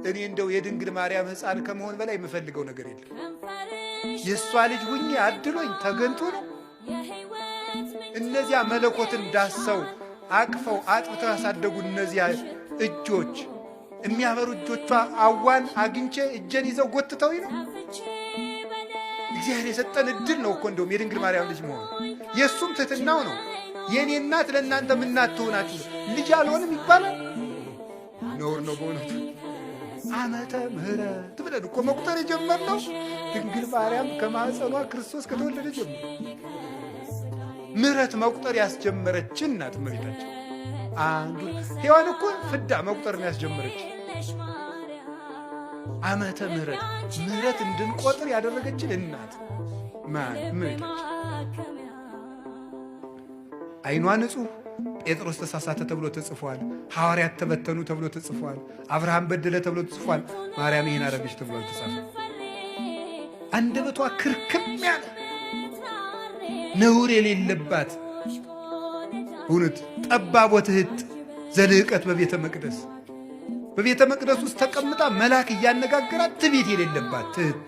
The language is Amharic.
እኔ እንደው የድንግል ማርያም ሕፃን ከመሆን በላይ የምፈልገው ነገር የለም። የእሷ ልጅ ሁኜ አድሎኝ ተገንቶ ነው። እነዚያ መለኮትን ዳሰው አቅፈው አጥብተው ያሳደጉ እነዚያ እጆች፣ የሚያበሩ እጆቿ አዋን አግኝቼ እጄን ይዘው ጎትተውኝ ነው። እግዚአብሔር የሰጠን እድል ነው እኮ እንደውም የድንግል ማርያም ልጅ መሆን። የእሱም ትሕትናው ነው። የእኔ እናት ለእናንተም እናት ትሆናችሁ ልጅ አልሆንም ይባላል? ነውር ነው በእውነቱ። ዓመተ ምሕረት ብለን እኮ መቁጠር የጀመርነው ድንግል ማርያም ከማኅፀኗ ክርስቶስ ከተወለደ ጀምሮ ምሕረት መቁጠር ያስጀመረችን ናት እመቤታችን። አንዱ ሔዋን እኮ ፍዳ መቁጠር ነው ያስጀመረች። ዓመተ ምሕረት፣ ምሕረት እንድንቆጥር ያደረገችን እናት ማን? እመቤታችን። ዓይኗ ንጹሕ። ጴጥሮስ ተሳሳተ ተብሎ ተጽፏል። ሐዋርያት ተበተኑ ተብሎ ተጽፏል። አብርሃም በደለ ተብሎ ተጽፏል። ማርያም ይህን አደረገች ተብሎ አልተጻፈም። አንደበቷ ክርክም ያለ፣ ነውር የሌለባት፣ እውነት ጠባብ ወትሕት ዘልህቀት በቤተ መቅደስ፣ በቤተ መቅደስ ውስጥ ተቀምጣ መልአክ እያነጋገራት ትዕቢት የሌለባት ትሕት።